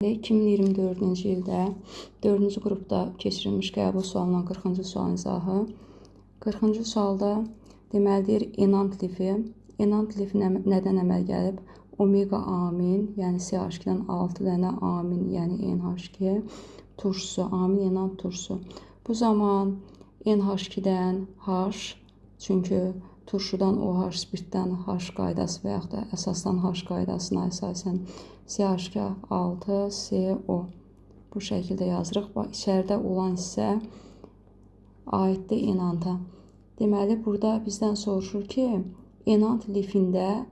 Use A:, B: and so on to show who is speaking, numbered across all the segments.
A: 2024-cü ildə 4-cü qrupda keçirilmiş qəbul sualından 40-cı sualın izahı. 40-cı sualda deməli deyir enant lifi. Enant lifi nədən əməl gəlib? Omega amin, yəni CH2-dən 6 dənə amin, yəni NH2 turşusu, amin enant turşusu. Bu zaman NH2-dən H, çünki turşudan OH, spirtdən H qaydası və yaxud da əsasdan H qaydasına əsasən CH2 6 CO bu şəkildə yazırıq. Bax, içəridə olan hissə aiddir enanta. Deməli, burada bizdən soruşur ki, enant lifində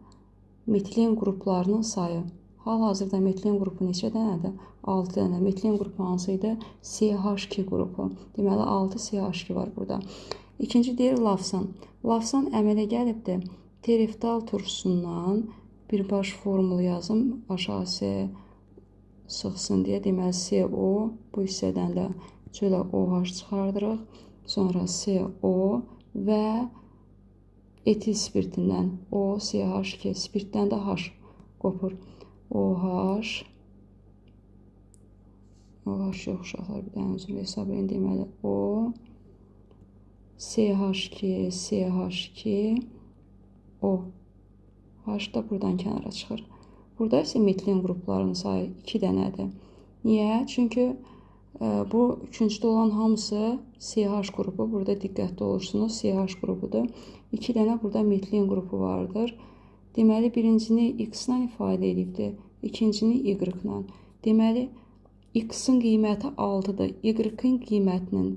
A: metilen qruplarının sayı. Hal-hazırda metilen qrupu neçə dənədir? 6 dənə. Metilen qrupu hansı idi? CH2 qrupu. Deməli, 6 CH2 var burada. İkinci deyir lavsan. Lavsan əmələ gəlibdir. Tereftal turşusundan birbaş formulu yazım. Aşağı S sıxsın deyə. Deməli, CO bu hissədən də çölə OH çıxardırıq. Sonra CO və etil spirtindən O, CH2 spirtdən də H qopur. OH OH yox uşaqlar, bir dənə üzrlə hesab edin. Deməli, O CH2 CH2 O H da buradan kənara çıxır. Burada isə metilen qruplarının sayı 2 dənədir. Niyə? Çünki bu küncdə olan hamısı CH qrupu. Burada diqqətli olursunuz. CH qrupudur. 2 dənə burada metilen qrupu vardır. Deməli, birincini X ilə ifadə edibdir, ikincini Y ilə. Deməli, X-in qiyməti 6-dır. Y-in qiymətinin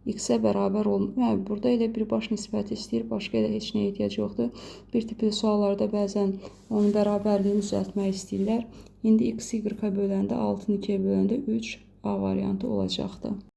A: X-ə bərabər olmur. Yəni, burada elə birbaş nisbəti istəyir, başqa elə heç nəyə ehtiyac yoxdur. Bir tipli suallarda bəzən onun bərabərliyini düzəltmək istəyirlər. İndi X-i Y-a böləndə, 6-nı 2-yə böləndə 3 A variantı olacaqdır.